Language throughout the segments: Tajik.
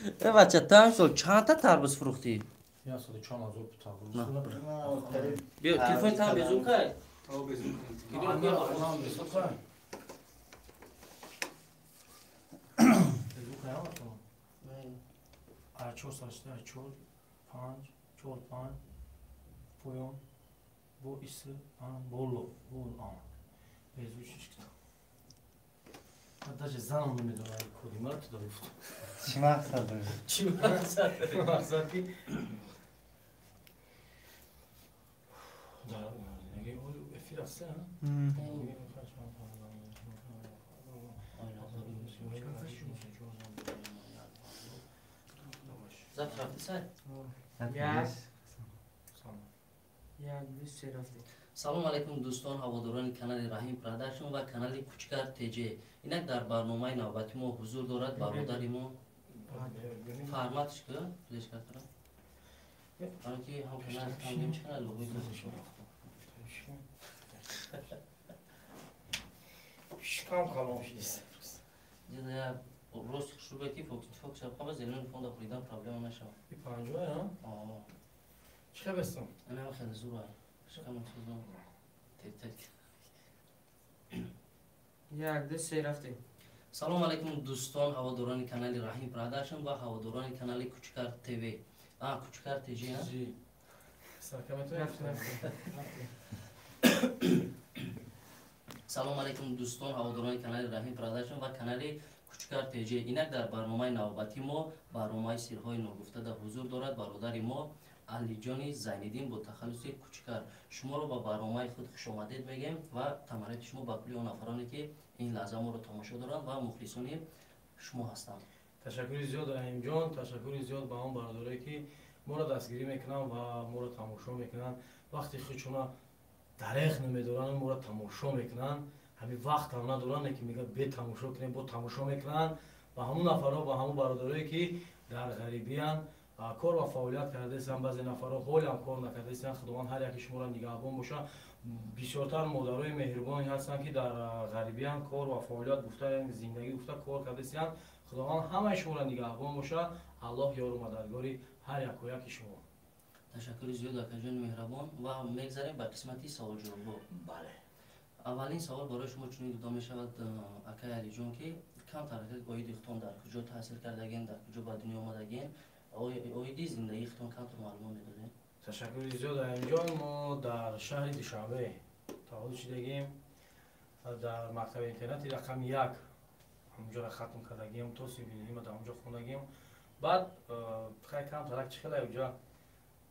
Э бача, ту сол чандта тарбуз фурӯхтӣ? 104 000 тарбуз. Биё, телефони там безум кай? Чор сашта, чор, панҷ, чор, панҷ, поён, бо ис, боло, бол, безу шишкита. Даже занам намедонам коди мара туда гуфт. Чӣ мақсад дошт? Чӣ мақсад? Мақсад ки эфир аст, Завтра рафти сай? Як, ду, се, рафтем. Салом алайкум, дӯстон, ҳаводорони канали Раҳим Продакшн ва канали Кучкар ТЖ. Инак дар барномаи навбати мо ҳузур дорад бародари мо. Форматш ку флешкартара, баро ки ҳам канал ҳам чӣ канал луғи. Шикам калон шидист. Я рост хушрӯ ки фокус шаб зелёный фонда хуридан проблема нашавад. И панҷоя? Чӣ хебестам? Ана хеле зур ай. Шикам чизо. Тек. Як, ду, се, рафтем. Салом алайкум, дӯстон, ҳаводорони канали Раҳим Продакшн ва ҳаводорони канали Кучкар ТВ. А, Кучкар ТЖ, а? Салом алайкум, дӯстон, ҳаводорони канали Раҳим Продакшн ва канали Кучкар ТЖ. Инак дар барномаи навбати мо, барномаи сирҳои ногуфта, дар ҳузур дорад бародари мо Алиҷони Зайниддин бо тахаллуси Кучкар. Шуморо ба барномаи худ хушомадед мегӯем ва тамаррати шумо ба кулли он нафароне, ки ин лаҳза моро тамошо доранд ва мухлисони шумо ҳастанд. Ташаккури зиёд, Раҳимҷон, ташаккури зиёд ба он бародарое, ки моро дастгирӣ мекунанд ва моро тамошо мекунанд. Вақти худшона дареғ намедоранд, моро тамошо мекунанд. Ҳамин вақтам надоранд, ки мегӯяд бе тамошо кунем, бо тамошо мекунанд. Ба ҳамун нафарҳо, ба ҳамун бародарое, ки дар ғарибиянд, кор ва фаъолият кардаистанд, баъзе нафарҳо ҳолиам кор накардаистанд, Худованд ҳар яки шуморо нигаҳбон бошад. Бисёртар модарои меҳрубоне ҳастанд, ки дар ғарибиянд, кор ва фаъолият гуфта, зиндагӣ гуфта кор кардаистанд. Худованд ҳамаи шуморо нигаҳбон бошад. Аллоҳ ёру мададгори ҳар яку яки шумо. Ташаккури зиёд, акаҷони меҳрабон, ва мегзарем ба қисмати саволҷавобҳо. Бале. Аввалин савол барои шумо чунин дода мешавад, акаи Алиҷон, ки камтар оиди худтон, дар куҷо таҳсил кардаген, дар куҷо ба дунё омадаген, оиди зиндагии худтон камтар маълумот медодем. Ташаккури зиёд, Раҳимҷон. Мо дар шаҳри Душанбе таваллуд шудагем, дар мактаби интернати рақами як ҳамонҷоро хатм кардагем, то синфи дар онҷо хондагем. Баъд хай камтарак чӣ хеле уҷа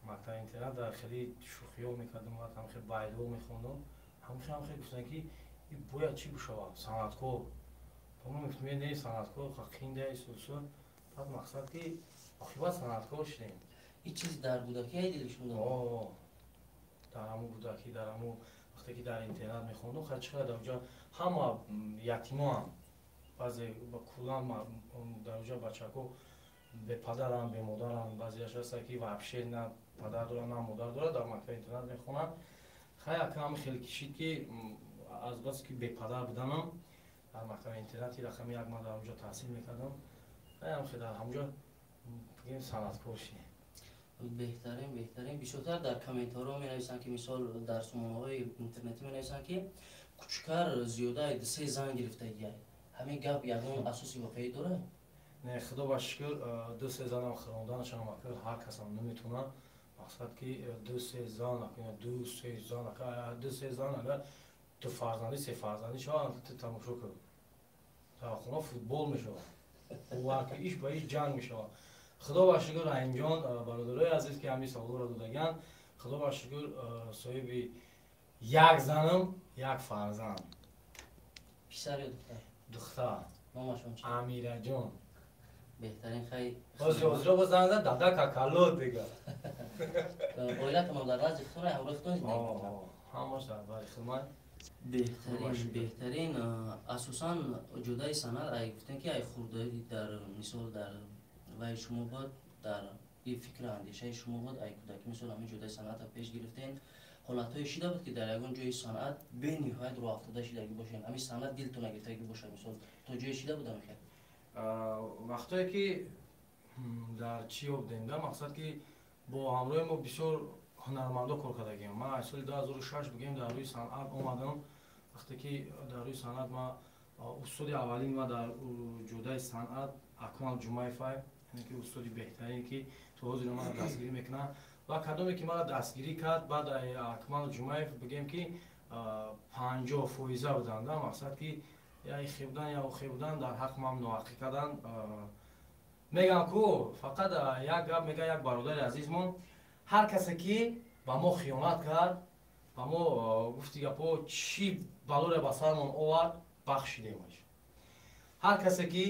мактаби интернат дар хеле шӯхиҳо мекардум, баъд ҳам хеле байдҳо мехондум. Ҳамхел гуфтанд, ки бояд чӣ бишавад, санъаткор. Ба мо мегуфтем, не, санъаткор қинда исусу. Баъд мақсад ки оқибат санъаткор шудем. Ин чиз дар кӯдакӣ дили шумо? Дар ҳамун кӯдакӣ, дар ҳамун вақте ки дар интернат мехондум, хай чӣ хеле дар уҷа ҳама ятимоам, баъзе куллан дар уҷа бачаҳо бепадаранд, бемодаранд, баъзеаш ҳастанд, ки вообще на падар дорад, на модар дорад, дар мактаби интернат мехонанд. Хай акам хеле кишид, ки аз бас ки бепадар буданам, дар мактаби интернати рақами як ман дар онҷо таҳсил мекардам. Хаям хеле дар ҳамонҷо бигем санъаткор шудем. Беҳтарин, беҳтарин. Бисёртар дар комментарҳо менависанд, ки мисол дар сомонаҳои интернетӣ менависанд, ки Кучкар зиёдаи се зан гирифтагиай. Ҳамин гап ягон асоси воқеӣ дорад? Не, худо ба шукр, ду се занам хӯронданашам акр ҳар касам наметавонад. Мақсад ки ду се зан, ду се зан, ду се зан, агар ду фарзандӣ, се фарзандӣ шаванд, ту тамошо кун, дар хона футбол мешавад, ки иш ба иш ҷанг мешавад. Худо ба шукр, Раҳимҷон, бародарои азиз, ки ҳамин саволро додаган, худо ба шукр, соҳиби як занам, як фарзанд. Писар ё духтар? Духтар. Номашон чи? Амираҷон. Беҳтарин, хай. Ҳозир боз занг зад, дада какалот дига. Оилатон дар назди худтон, ҳамроҳи худтон зиндагӣ мекунад? Ҳамаш дар бари хидмат. Беҳтарин, беҳтарин. Асосан ҷодаи санъат, ай гуфтем, ки ай хурдаи дар мисол дар вай шумо буд, дар фикру андешаи шумо буд, ай кӯдакӣ мисол ҳамин ҷодаи санъатро пеш гирифтен. Ҳолатҳое шида буд, ки дар ягон ҷои санъат бениҳоят роҳафтода шидагӣ бошед, ҳамин санъат дилтона гирифтагӣ бошад, мисол то ҷое шида буд ҳамин хел? Вақтое ки Дар чӣ обдем да, мақсад ки бо ҳамроҳи мо бисёр ҳунармандо кор кардагием. Ман аз соли 2006 бигем дар рӯи санъат омадам. Вақте ки дар рӯи санъат ма устоди аввалини ма дар ҷодаи санъат Акмал Ҷумаевай, яъне ки устоди беҳтарин, ки то ҳозир мана дастгирӣ мекунад ва кадоме ки мана дастгирӣ кард баъд Акмал Ҷумаев бигем ки 50% буданд, мақсад ки я ихе будан, я охе будан, дар ҳақ ман ноҳақӣ кардан. Мегам ку фақат як гап мега як бародари азизмон: ҳар касе ки ба мо хиёнат кард, ба мо гуфти гапо чӣ балоре ба сармон овард, бахшидемаш. Ҳар касе ки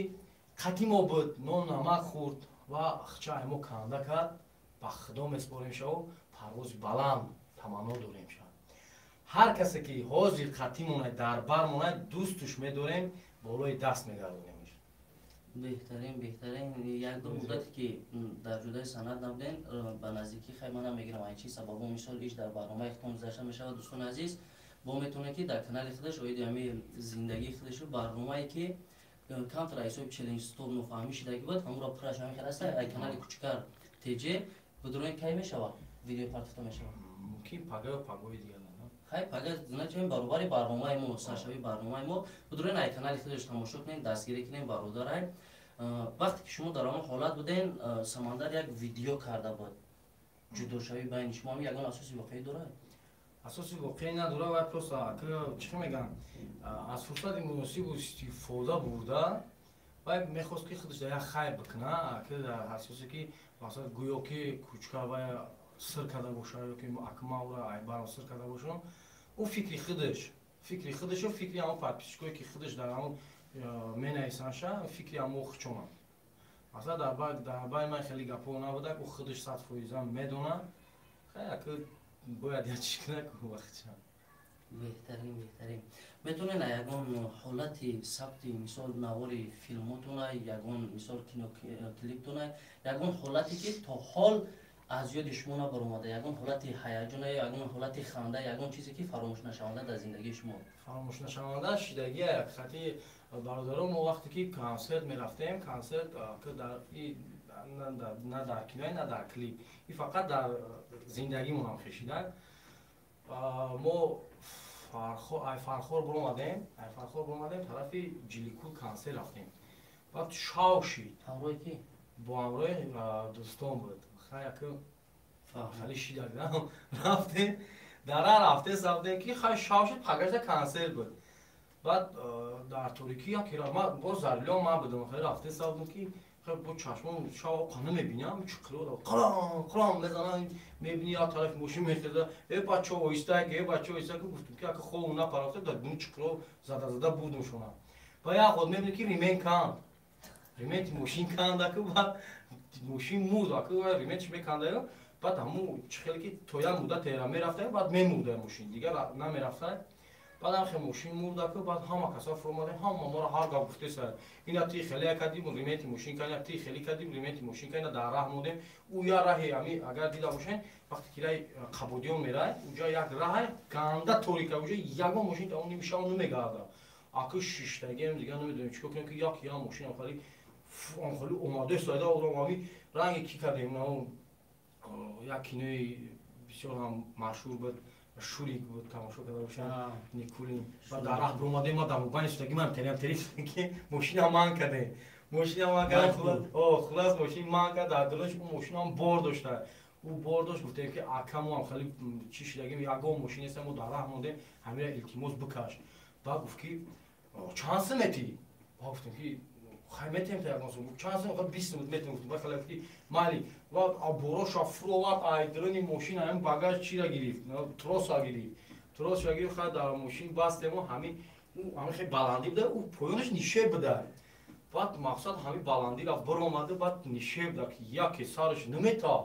қатъи мо буд, нон намак хӯрд ва хчаи мо канда кард, ба Худо меспорем шаву парвози баланд таманно дорем шав. Ҳар касе ки ҳозир қатъи монад, дар бар монад, дӯстуш медорем, болои даст мегардонемш. Беҳтарин, беҳтарин. Як ду муддате ки дар ҷудаи санъат набудем, ба наздикӣ хай манам мегирам ай чи сабабо, мисол иш дар барномаи худтон гузашта мешавад. Дӯстони азиз, бо метавонед ки дар канали худаш оиди ҳами зиндагии худашо барномае ки камтар ҳисоби челлендж стоп нофаҳмӣ шидаги буд, ҳамонро пурраш ҳамин хел аста ай канали Кучкар ТЖ бидуроен. Кай мешавад, видео партофта мешавад? Мумкин пага ё пагои дигар. Хай, пага значит баробари барномаи мо, саршавии барномаи мо. Бидуроен, ай канали худаш тамошо кунем, дастгирӣ кунем бародарай. Вақте ки шумо дар ҳамон ҳолат буден, Самандар як видео карда буд, ҷудошавӣ байни шумо ягон асоси воқеӣ дорад? Асоси воқеӣ надорад ва просто чӣ мегӯям, аз фурсати муносибу истифода бурда вай мехост ки худаш дар як хайр бикуна, ки дар асосе ки масалан гӯё ки Кучка вай сир карда бошад ё ки Акмалра айбарам сир карда бошам. Ӯ фикри худашу фикри ҳамон подписчикое ки худаш дар ҳамон менависанша, фикри ҳамо хучонам. Масалан, дар байни ман хеле гапҳо набуда, ӯ худаш 100% медонад. Хай, ака бояд як чиз кунад ку вақтча. Беҳтарин, беҳтарин. Метавонед ягон ҳолати сабти, мисол, навори филмотона, ягон, мисол, киноклиптона, ягон ҳолате ки то ҳол аз ёди шумо набаромада, ягон ҳолати ҳаяҷона, ягон ҳолати ханда, ягон чизе ки фаромӯшнашаванда дар зиндагии шумо? Фаромӯшнашаванда шидагия як хати бародаро. Мо вақте ки консерт мерафтем, консерт на дар кино, на дар клип, и фақат дар зиндагимонам хешида. Мо ай Фархор буромадем, тарафи Ҷиликул консерт рафтем. Баъд шав шид. Ҳамроҳи ки? Бо ҳамроҳи дӯстон буд. Хай, яку хали шидак рафтем, дара рафте сабдем ки хай шав шид, пагашта консерт буд. Баъд дар торикӣ якера ма боз зарилён ман будам. Хай, рафте сабдем ки хай бо чашмон шав оқа намебинам, чиқиро қирам қирам мезанам, мебини як тарафи мошин мехеза. Э, бачо, оҳиста, э, бачо, оҳиста. Гуфтем ки ака хоб напарафта, дар дуни чиқиро зада зада бурдум шона. Ба як ход мебини ки ремень канд, ременти мошин кандаку. Баъд мошин мурд, аку рементиш мекандаю. Баъд ҳамун чихеле ки то як муддат тера мерафта, баъд мемурда мошин, дигар намерафта. Баъд ҳам хе мошин мурдаку. Баъд ҳама каса фуромадем, ҳама моро ҳар гап гуфтеса: ина ти хеле кардим, ременти мошин канд, ти хеле кардим, ременти мошин канд. Дар раҳ мондем. Ӯ як раҳи ами агар дида бошен, вақте ки раи Қабодиён мерай, уҷа як раҳай ганда торика, уҷа ягон мошин та он нимшав намегарда. Аку шиштагием, дигар намедонем чикор кунем, ки як я мошин хали он хали омада истода. Одам ами ранги ки кардем, як кинои бисёр ҳам машҳур буд, Шурик буд, тамошо карда бошам, Никулин. Ба дар раҳ биромадем, ма дар мобайни шудаги ман терем тери ки мошина ман кардем, мошина ман кардем. Хулас, мошин ман кард, дар дилаш ӯ мошинам бор дошта, ӯ бор дошт. Гуфтем ки ака, мо ҳам хеле чӣ шудагим, ягон мошин нест, мо дар раҳ мондем, ҳамира илтимос бикаш. Баъд гуфт ки чанд сум метӣ? Ба гуфтем ки хай, метем та ягон сум. Чанд сум? Хай, 20 сум метем, гуфтем. Ба хеле гуфт ки майли. Ва бороша фуровард, айдрони мошин ҳамин багаж чира гирифт, троса гирифт, троса гирифт. Хай, дар мошин бастему. Ҳамин ҳамин хеле баландӣ буда, ӯ поёнаш нишеб буда. Баъд мақсад ҳамин баландӣ рафт биромада, баъд нишеб да ки яке сараш намета.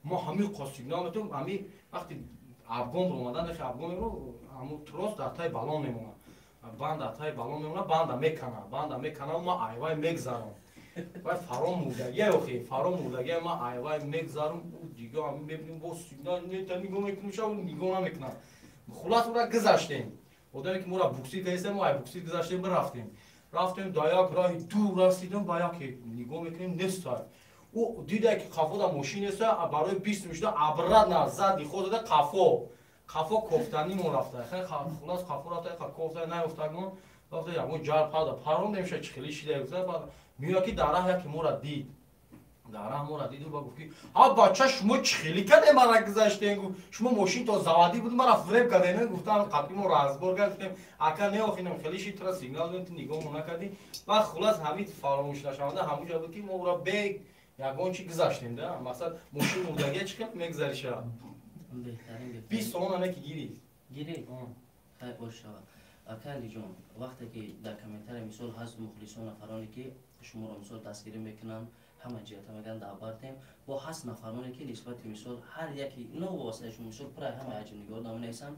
Мо ҳамин қа сигнал метем. Ҳамин вақти афгон биромадан, афгон меро, ҳамун трос дар таи балон мемонад, банд дар таи балон мемонад, банда мекана, банда мекана. Ма айвай мегзарам, вай фаро мурдагия, охи фаро мурдагия. Ма айвай мегзарам, ӯ дига ҳамин мебинем, бо сигнал нета, нигоҳ мекунем, шав нигоҳ намекунад. Хулас, ура гузаштем. Одаме ки моро буксир кардем, мо ай буксир гузаштем, бирафтем, рафтем, дар як раҳи дур расидем. Ба яке нигоҳ мекунем, нестай. Ӯ дида ки қафо да мошин нест, барои 20 мешуда обратно зади ход да қафо. Қафо кофтани мо рафта. Хай хулас қафо рафта, ха кофта наёфтагмон. Вақте ягон ҷар пада парондем ша чихели шида гуфта, баъд меояд ки дар раҳ яке моро дид. Дар раҳ моро диду ба гуфт ки ҳа бача шумо чихели кардем мара гузаштем, гуфт шумо мошин то заводӣ буд мара фиреб кардем, гуфтам қабли мо разбор кардем, ака не охинам хеле шид тура сигнал додем, ту нигоҳ накардӣ. Баъд хулас ҳамин фаромӯш нашаванда ҳамуҷа буд ки мо ӯро бе ягон чи гузаштем да, мақсад мошин мурдагия чӣ хел мегузариша. 20 сомон ане ки гирифт. Гирифт? Хай бош шавад. Ака Алиҷон, вақте ки дар комментария мисол ҳаст мухлисон нафароне ки шуморо мисол дастгирӣ мекунанд, ҳама ҷиҳата мегӯянд даъватем, бо ҳаст нафароне ки нисбати мисол ҳар яке новобаста шумо мисол пурай ҳама ҳаҷмнигор наменависанд,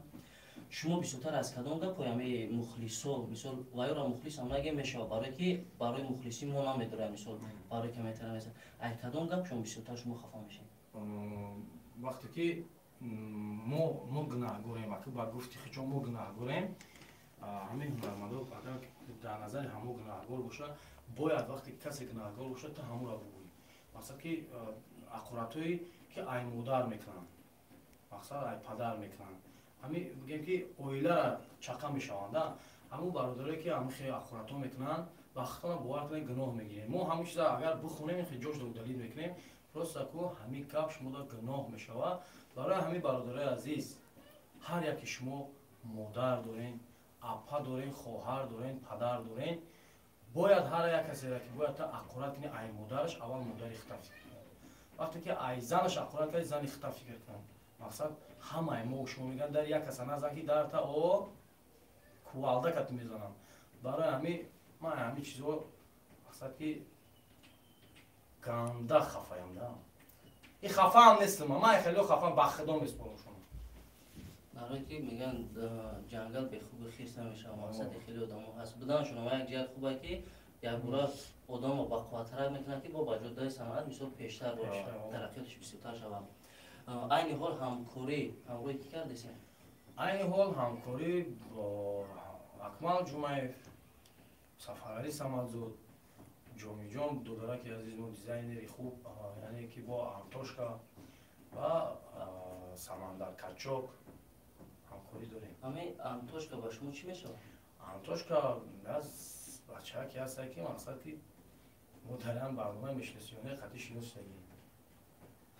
шумо бисёртар аз кадом гапҳои ҳамаи мухлисо мисол ваёра мухлис ҳам нагем мешавад, барое ки барои мухлисӣ мо намедорем мисол барои комментария менависанд, ай кадом гап шумо бисёртар шумо хафа мешавед? Вақте ки мо гунаҳгорем, ака ба гуфти хичон мо гунаҳгорем, ҳамин ҳунармандо агар дар назари ҳамо гунаҳгор бошад, бояд вақте касе гунаҳгор бошад, ту ҳаморо бугӯӣ. Мақсад ки ақуратҳое ки ай модар мекунанд, мақсад ай падар мекунанд, ҳамин бигем ки оилара чақа мешаванд, ҳамун бародарое ки ҳамин хел ақуратҳо мекунанд, вақтона бовар кунед гуноҳ мегирем. Мо ҳамин чиза агар бихонем, хел ҷош удалить мекунем, просто ку ҳамин гап шумода гуноҳ мешавад. Барои ҳамин бародарои азиз, ҳар яке шумо модар дорен, апа дорен, хоҳар дорен, падар дорен, бояд ҳар як касеро ки бояд та ақурат кунӣ ай модараш, аввал модари хита фикр кунад. Вақте ки ай занаш ақурат кард, зани хита фикр кунад. Мақсад ҳамаи мо шумо мегӯянд дар як каса назан ки дар та о кувалда кат мезанам. Барои ҳамин ман ҳамин чизҳо мақсад ки ганда хафаям да. Ин хафаам нестам, ман хеле хафаам, ба худо меспорам шумо. Барои ки мегӯянд ҷангал бехуби хирс намешавад, мақсади хеле одамо ҳаст буданшон, ама як ҷиҳат хубе ки якбора одамро бақувваттарак мекунад ки бо ба ҷодаи саноат мисол пештар тараққиёташ бисёртар шавад. Айни ҳол ҳамкорӣ ҳамроҳи кӣ кардесем? Айни ҳол ҳамкорӣ бо Акмал Ҷумаев, Сафаралӣ Самадзод, Ҷомиҷон додараки азиз мо дизайнери хуб, яъне ки бо Антошка ва Самандар Качок ҳамкорӣ дорем. Ҳамин Антошка ба шумо чӣ мешавад? Антошка аз бачаке ҳаста ки мақсад ки мо дар ҳам барнома мешиносем, қатъи шиносагем.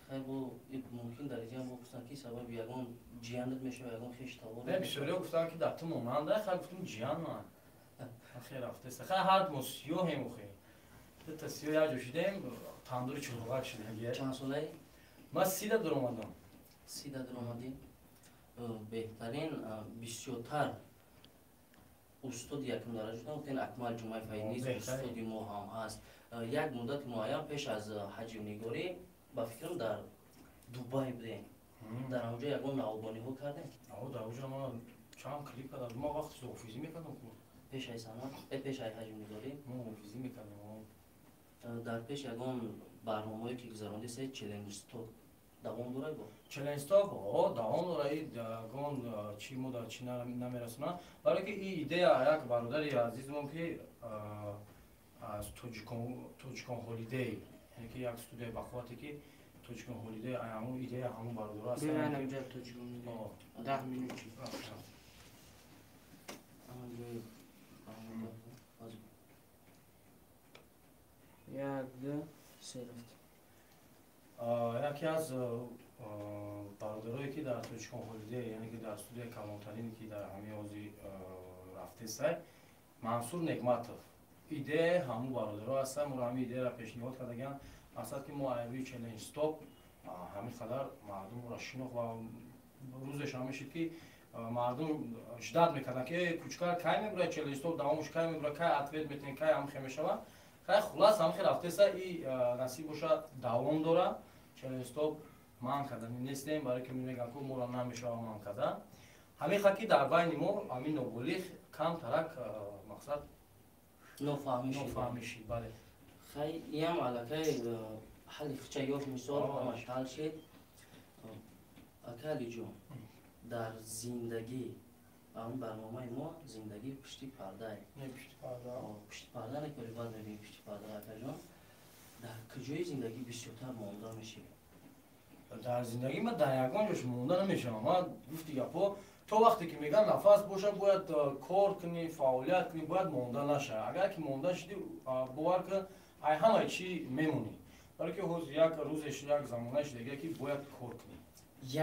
Хай бо мумкин дар инҷа бо гуфтан ки сабаби ягон ҷиянат мешавад, ягон хеш тавор. Не, бисёриҳо гуфтан ки дар ту монанда, хай гуфтум ҷиян ман. Хай рафтеста. Хай ҳар мо сиёҳем охе. Дута сиёҳ як ҷо шидем, тандури чурғак шидаги. Чанд солаи? Ман 30 дуромадам. 30 дуромадӣ? Беҳтарин, бисёртар устоди якум дараҷа шудам, гуфтен Акмал Ҷумаев низ устоди мо ҳам ҳаст. Як муддати муайян пеш аз ҳаҷмнигорӣ ба фикрам дар Дубай будем. Дар онҷо ягон навбониҳо кардем? Дар онҷо ман чанд клип кардам. Ман вақти ҳофизӣ мекардам. Пеш аз санъат, пеш аз ҳаҷмнигорӣ? Мо ҳофизӣ мекардем. Дар пеш ягон барномаое ки гузарондисе, челлендж стоп давом дорад бо? Челлендж стоп давом дорад, ягон чи мо дар чи намерасонад. Барои ки ин идея як бародари азизмон ки аз Тоҷикон Холидей, яъне ки як студияи бақуввате ки Тоҷикон Холидей, ҳамун идея ҳамун бародаро ҳастанд. Бибинам ҷа Тоҷикон Холидей. 10 минут чи. Як, ду, се рафт. Яке аз бародарое ки дар Тоҷикон Холидей, яъне ки дар студияи калонтарине ки дар ҳамин ҳозир рафтесай, Мансур Негматов. Идея ҳамун бародаро ҳастанд, моро ҳамин идеяро пешниҳод кардагианд. Мақсад ки мо айрӯи челлендж стоп ҳамин қадар мардумро шинохт ва рӯзеш ҳам мешид ки мардум ждат мекарданд ки Кучкар кай мебурад челлендж стоп, давомаш кай мебурад, кай ответ метавонед, кай ҳамхе мешавад. Хай хулас ҳамхе рафтеса и насиб бошад давом дорад. Челлендж стоп ман кардани нестем, барои ки мегӯям ку моро намешава ман карда. Ҳамин ха ки дар байни мо ҳамин ноболиғ камтарак мақсад нофаҳмӣ шид, бале. Хай иам аллакай ҳалли хича ёфт, мисол ҳамаш ҳал шид. Ака Алиҷон, дар зиндагӣ ҳамин барномаи мо зиндагӣ пушти пардае. Не, пушти парда. Пушти парда не, коли баъд мебинем пушти парда. Акаҷон, дар куҷо Куҷои зиндагӣ бисёртар монда мешавӣ? Дар зиндагӣ ман дар ягон ҷош монда намешавам. Ман гуфти гапҳо, то вақте ки мегӯям нафас боша, бояд кор кунӣ, фаъолият кунӣ, бояд монда нашавӣ. Агар ки монда шудӣ, бовар кун, ай ҳамаи чӣ мемонӣ. Барои ки ҳозир як рӯзеш, як замонае шудагие, ки бояд кор кунӣ.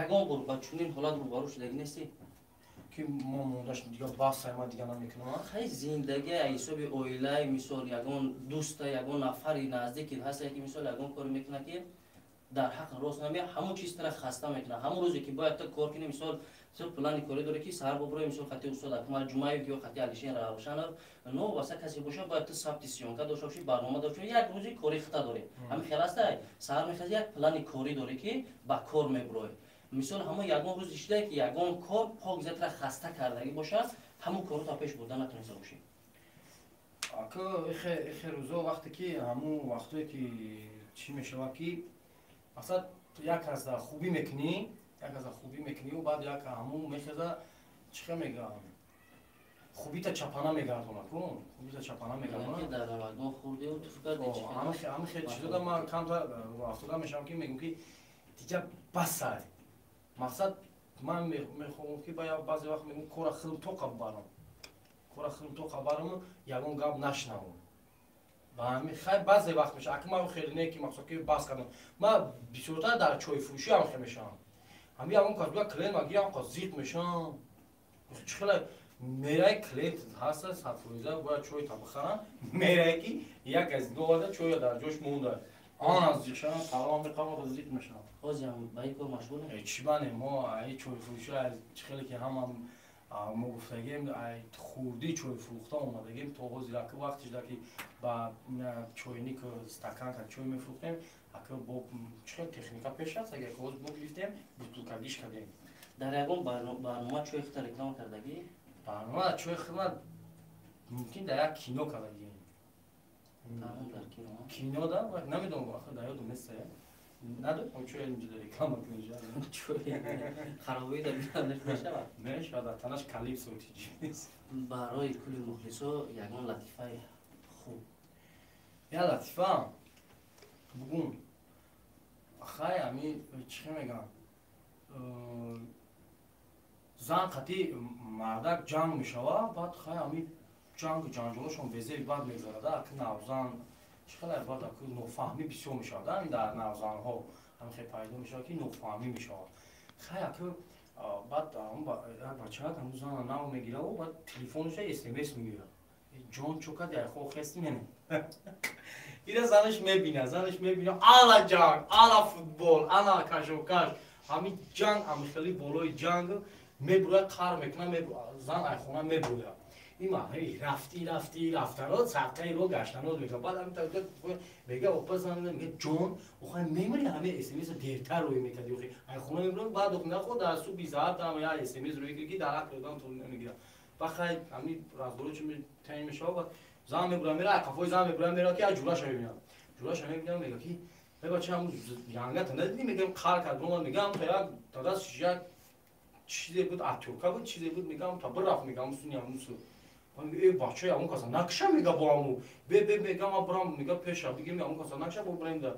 Ягон бор ба чунин ҳолат рӯбарӯ шудагӣ нестӣ? Ки мо монда шудем, дигар бас, ай ман дигар намекунам. Хай, зиндагӣ ҳисоби оилаи, мисол, ягон дӯста, ягон нафари наздики ҳаста, ки, мисол, ягон коре мекунад, ки дар ҳақ рост намеяд, ҳамон чиз тара хаста мекунад. Ҳамон рӯзе ки бояд ту кор кунӣ, мисол, ту плани корӣ дорӣ, ки саҳар бобурӯи, мисол, хати устод Акмал Ҷумаев ё хати Алишер Равшанов, новобаста касе боша, бояд ту сабти съёмка дошта бошӣ, барнома дошта бошӣ, як рӯзи кори хита дорӣ. Ҳамин хел ҳастай, саҳар мехезӣ, як плани корӣ дорӣ, ки ба кор мебуроӣ. Мисол, ҳамон ягон рӯзи шудае, ки ягон кор пок затра хаста кардагӣ бошад, ҳамон корро та пеш бурда натониста бошӣ? Ака, ихе рӯзо, вақте ки ҳамун вақтое ки чӣ мешавад, ки масалан як каса хубӣ мекунӣ, як каса хубӣ мекунию баъд як ҳамун мехеза, чӣ хел мегӯям, хубита чапана мегардона ку, хубита чапана мегардона. Дар равагон хурдиу туф кардӣ. Ҳамин хел чизода ман камтар афтода мешавам, ки мегӯм, ки дигар басай. Мақсад, ман мехоҳам, ки баъзе вақт мегӯм, кора хилм тоқа барам, кора хилм тоқа бараму ягон гап нашнавам. Хай, баъзе вақт мешавад. Ака, ман хеле не, ки мақсад, ки бас кардам. Ман бисёртар дар чойфурӯшӣ ҳам хел мешавам. Ҳами ягон кас бия, клиент ма гирам, қа зиқ мешавам. Чӣ хела мерай, клиент ҳаста, 100% бояд чойта бихарам, мерай, ки як аз доварда чоя дар ҷош монда, ана зиқ шавам, талабам меқавам, зиқ мешавам. Ҳозирам ба ин кор машғулем? Чӣ бане, мо ай чойфурӯшӣ, чӣ хеле ки ҳама мо гуфтагем, хурдӣ чой фурӯхта омадагем то ҳозир. Ака, вақте шуда, ки ба чойник, стакан ка чой мефурӯхтем, ака, бо чӣ хел техника пеш аст, агар ҳозир бо гирифтем, бутулкагиш кардем. Дар ягон барнома чои худта реклама кардагӣ? Барнома чои худма мумкин дар як кино кардагӣ. Дар кино? Кино да, намедонам, дар ёдам нест. Надо чой инҷо реклама кунӣ. Харобии дар мешавад. Мешавад, дар танаш калипсо чиз. Барои кулли мухлисо ягон латифаи хуб. Я латифа бугун. Хай, ами чӣ мегам, зан қати мардак ҷанг мешавад. Баъд, хай, ами ҷангу ҷанҷолошон безеби бад мегзарада. Аки навзан чӣ хеле, баъд аки нофаҳмӣ бисёр мешавад. Дар навзанҳо ҳам хел пайдо мешавад, ки нофаҳмӣ мешавад. Хай, аки, баъд як бачаак ҳамун зана нав мегираву баъд телефонша смс мегирад: «Ҷон, чо кади, айхо хести?» Мене ира занаш мебина, занаш мебина, ала ҷанг, ала футбол, ала кашокаш, ҳамин ҷанг, ҳами хели болои ҷанг мебурояд, қар мекунад, зан айхона мебурояд. Има рафти, рафти, рафтанот, саққаи ро гаштанот мекунад. Баъд ҳамин мега, опа, зан мега: «Ҷон, охай мемири, ҳами смс дертар рӯй мекарди, охи айхона мебурояд». Баъд нахо дар субҳи саатам я смс рӯй ки дар ақли одам тол намегирад. Баъд, хай, ҳами разговор чи таъин мешавад. Баъд зан мебурояд, мера, қафои зан мебурояд, мера, ки ҷураша мебинад, ҷураша мебинад, мега, ки: «Эй бача, ҳамун янгата надидӣ?» Мегам, қар кард, омад, мегам, як дадастш як чизе буд, атёрка буд, чизе буд, мегам, та бирафт, мегам, суни ҳамун су. Э, бача, ҳамун каса накша, мега, бо ҳаму бе бе, мега, ма бирам, мега, пеша бигирем, ҳамун каса накша, бо бирем да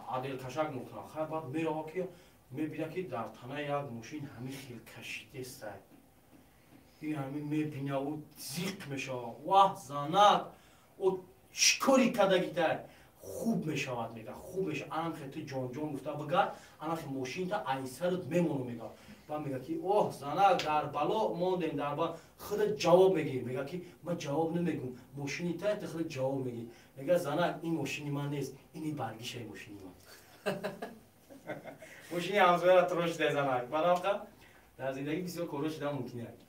аделкашак мекунам. Хай, баъд мерава, ки мебина, ки дар танаи як мошин ҳамин хел кашидестай. Ин ҳамин мебинаву зиқ мешавад: «Ваҳ, занак, о чӣ кори кардагитай?» «Хуб мешавад, мега, хуб мешавад, анам хел ту ҷонҷон гуфта бигард, анам хел мошинта айсарат мемону», мега. Баъд мега, ки: «Оҳ, занак, дар бало мондем, дар бало, худат ҷавоб мегӣ». Мега, ки: «Ман ҷавоб намегӯм, мошини та, ту худат ҷавоб мегӣ». Мега: «Занак, ин мошини ман нест, ини баргишаи мошини ман, мошини ҳамсояра трош шуда». Занак, бароқа дар зиндагӣ бисёр корҳо шуда мумкин аст.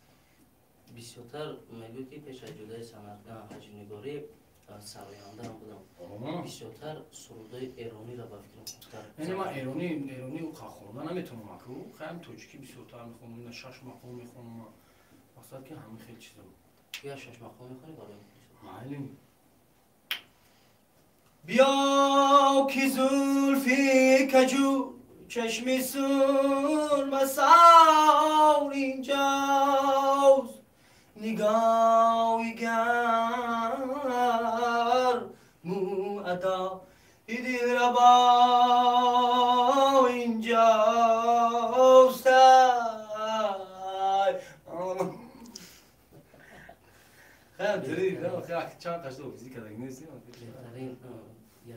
Бисёртар мегӯй, ки пеш аз ҷудаи санъатгар ҳаҷвнигорӣ сарояндаам будам. Бисёртар сурудои эрониро ба фикрам хубтар. Яъне ман эронӣ хонда наметавонам, аку, хаям тоҷикӣ бисёртар мехонам, ина шаш мақом мехонам, мақсад, ки ҳамин хел чизо. Я шаш мақом мехонӣ барои? Майли. Биё, ки зулфи каҷу чашми сурмасор инҷост, нигоҳи гарму адои Дилрабо инҷост.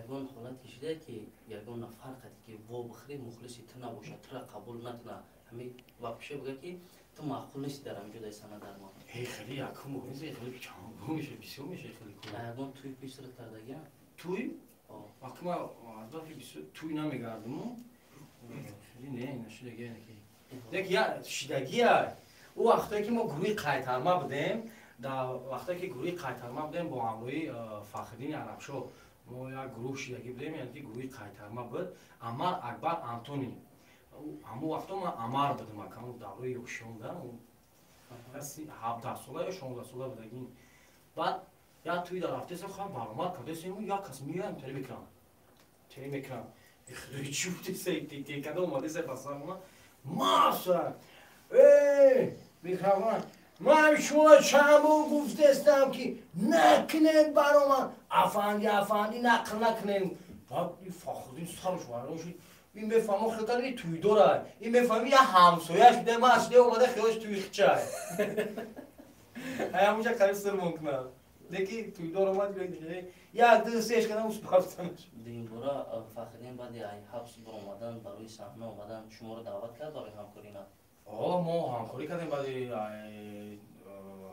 Ягон ҳолате шуда ки ягон нафар қати ки вобихӯрӣ, мухлиси ту набошад, тура қабул накуна, ҳамин вообще буга ки ту маъқул нести дар ҳамин ҷодаи санъат дар мо? Хеле якум хеле чанд меша, бисёр меша хеле. Ягон тӯй пешрат кардагия? Тӯй вақти ма азбаски бисёр тӯй намегардиму, хеле не нашудагия. Ки я шидагия ӯ вақтое ки мо гурӯҳи Қайтарма будем, дар вақтое ки гурӯҳи Қайтарма будем бо ҳамроҳи Фахриддини Арабшоҳ, мо як гурӯҳ шидагӣ будем, яъне ки гурӯҳи Қайтарма буд. Амар, Акбар, Антони. Ҳамон вақто ман Амар будам, акам давраи ёшонда, 17 сола ё 16 сола будагин. Баъд як тӯи дар рафтесем, ха, баромад кардесем, як кас меоям, тери мекунам, тери мекунам, худои, чӣ будеса, текада омадеса ба сарма маса, э микрофон. Ман шумо чанд бор гуфтестам, ки накунед баромад, афанди, афанди, нақл накунед. Баъд Фахриддин сараш вайрон шуд. Ин мефаҳмо, хел кард, тӯйдора, ин мефаҳми, як ҳамсояш бида, ман шида омада, хелаш тӯи хичай ҳамуҷа қариб сир мумкунад, леки тӯйдор омад, як ду сеш кардам, успафтанаш. Дуюмбора Фахриддин баъди ҳабс баромадан, барои саҳна омадан шуморо даъват кард барои ҳамкорӣ на? О, мо ҳамкорӣ кардем. Баъди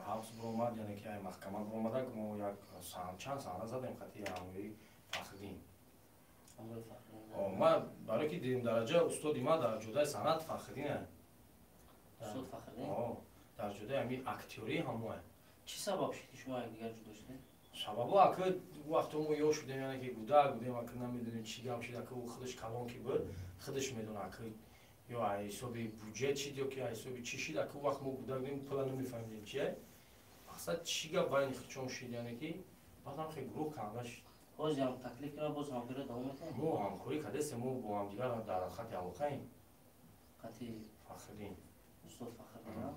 ҳабс баромад, яъне ки маҳкама баромада, мо як чанд саҳна задем хати ҳамроҳи Фахриддин. Ман барое ки дуюм дараҷа устоди ман дар ҷодаи санъат Фахриддин. Дар ҷодаи ҳами актёрӣ ҳамоя. Чӣ сабаб шуд, ки шумо якдигар ҷудо шудед? Сабабо, ака, вақто мо ёш будем, яъне ки гудак будем, ака, намедонем чӣ гап шуд. Ака, худаш калон ки буд, худаш медона, ака, ё ҳисоби буҷет шид, ё ки ҳисоби чӣ шид. Ака, вақт мо гудак будем, пула намефаҳмидем чия, мақсад чӣ гап байни худшон шид, яъне ки баъдам хе гурӯҳ канда шид. Ҳозирам таклиф кунам, боз ҳамкориро давом метавонем? Мо ҳамкорӣ кардесем, мо бо ҳамдигар дар хати алоқаем. Хати Фахриддин. Устод Фахриддин.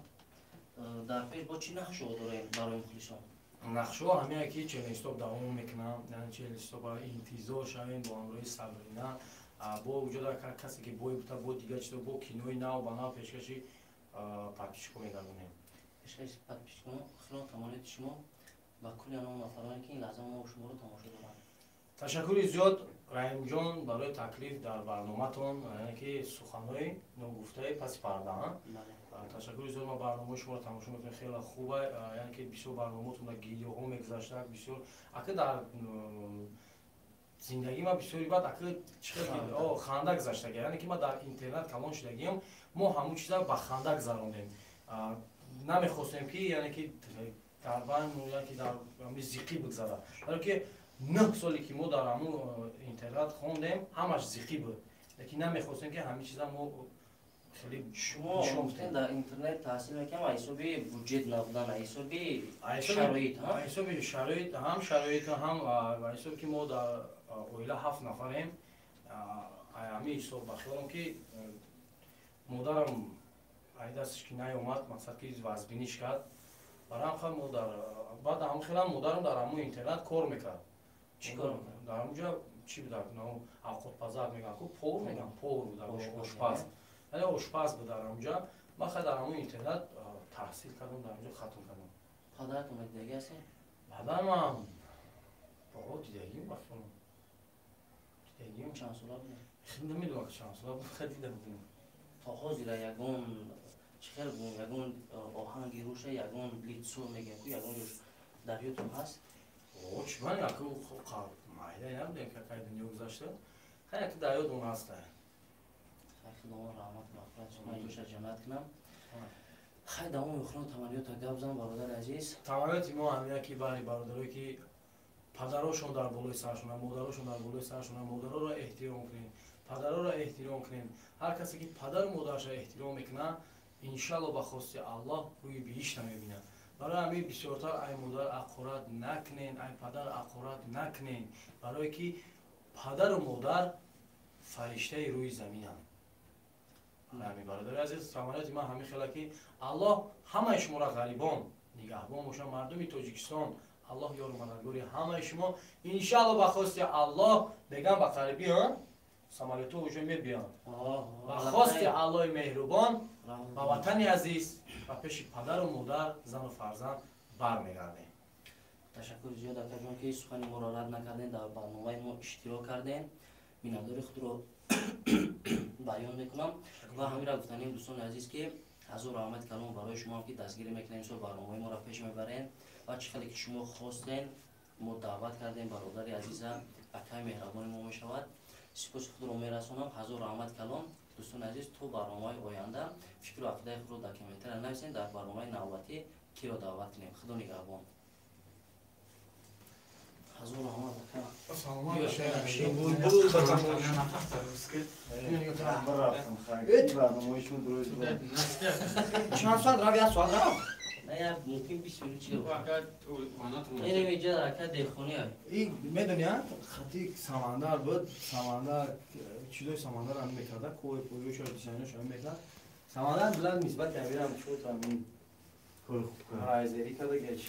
Дар пеш бо чӣ нақшҳо дорем барои мухлисон? Нақшҳо ҳамяе ки челенстоп давом мекунам, яъне челенстоп интизор шавем бо ҳамроҳи Сабрина, бо вуҷуда касе ки бой бута, бо дигар чизо, бо кинои нав ба нав пешкаши подписчико мегардонем. Пешкаши подписчико. Хилон тамониёти шумо ба кулли он нафароне, ки ин лаҳза мо шуморо тамошо доранд. Ташаккури зиёд, Раҳимҷон, барои таклиф дар барноматон, яъне ки суханҳои ногуфтаи паси парда. Ташаккури зиёд. Ман барномаи шуморо тамошо мекунам, хеле хуба, яъне ки бисёр барномаотон дар гирёҳо мегузаштак бисёр. Ака, дар зиндагии ман бисёри баъд, ака, ханда гузаштага, яъне ки ман дар интернат калон шудагиам, мо ҳамун чиза ба ханда гузарондем, намехостем ки, яъне ки дар байн, яъне ки дар зиқӣ бигзарад, баро ки 9 соле ки мо дар ҳамун интернат хондем, ҳамаш зиқӣ буд, лекин намехостем, ки ҳамин чиза мо хеле. Шумо гуфтем, дар интернет таҳсил мекунам, ҳисоби буҷет набудан, ҳисоби шароит? Ҳисоби шароит, ҳам шароит, ҳам ҳисоб ки мо дар оила ҳафт нафарем. Ҳамин ҳисоб ба хиёлам ки модарам ай дасташ ки наёмад, мақсад ки вазбиниш кард. Барои ҳам мо дар баъд ҳам хелам модарам дар ҳамун интернат кор мекард. Чӣ кор мекард? Дар ҳамунҷа чӣ буда, авқотпазак мегӯям ку, повар мегӯям, повар буда, ошпаз, яъне ошпаз буд дар ҳамунҷа. Ман хай дар ҳамун интернат таҳсил кардам, дар ҳамунҷа хатм кардам. Падаратон дидагӣ ҳастед? Падармам дидагим, ба фикрам дидагим. Чанд сола будед? Намедонам, чанд сола буд, хай дида будем. То ҳозира ягон чӣ хел гӯм, ягон оҳанги руша, ягон лицо мегӯям ку, ягон ҷош дар ёдтон ҳаст? Чӣ, ман яку майда набудем, ки какай дунё гузашта, хай яку дар ёдмон ҳаста. Хай, Худованд раҳмат, мағфират кунад, ҷоша ҷаннат кунам. Хай, давоми охирон таманниёта гап зан, бародари азиз. Таманниёти мо ҳамина ки баъди бародарое ки падарошон дар болои саршона, модарошон дар болои саршона, модароро эҳтиром кунем, падароро эҳтиром кунем. Ҳар касе ки падару модараша эҳтиром мекунад, иншалло, ба хости Аллоҳ, рӯи биҳишта мебинад. Барои ҳамин бисёртар ай модар ақорат накунен, ай падар ақорат накунен, барое ки падару модар фариштаи рӯи заминанд. Ҳамин, бародари азиз, таманниёти ман ҳамин хела ки Аллоҳ ҳамаи шуморо ғарибон нигаҳбон бошад, мардуми Тоҷикистон. Аллоҳ ёру мададгори ҳамаи шумо. Иншаалло, ба хости Аллоҳ мегам, ба қарибӣ самолётҳо уже мебиёнд. Ба хости Аллоҳи меҳрубон ба ватани азиз, ба пеши падару модар, зану фарзанд бармегардем. Ташаккури зиёд, акаҷон, ки сухани моро рад накардем, дар барномаи мо иштирок кардем. Миннатдори худро баён мекунам ва ҳаминро гуфтанем, дӯстони азиз, ки ҳазор раҳмати калом барои шумо, ки дастгирӣ мекунем, имсол барномаи моро пеш мебарем ва чӣ хеле ки шумо хостем, мо даъват кардем бародари азиза, акаи меҳрабони мо мешавад. Сипоси худро мерасонам. Ҳазор раҳмати калом, дӯстони азиз. То барномаи оянда фикру ақидаи худро дар комментария нависем, дар барномаи навбатӣ киро даъват кунем. Худо нигаҳбон. Ҳазор раҳмат, ака. Саломат бошед. Рафтам, барномаи шумо дуруст буд. Чанд соат рафт? Як соат рафт? Не, як мумкин 20 минут чи инем иҷа, ака, деҳқонӣ. И медони, хати Самандар буд. Самандар чизои Самандар ҳам мекарда, кои поёша, дизайнош ҳам мекард. Самандар билад нисбати амирам чотам кори хуб кард. Райзерӣ карда гечи.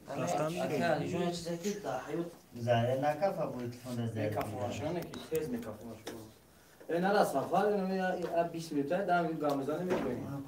Ака Алиҷон, як чизе ки дар ҳаёт Заре накафа буд, телефон дар заре. Мекафонашане ки тез мекафонаш. Э, нарас, сафар 20 минута 10 минут гам мезанем, мебинем.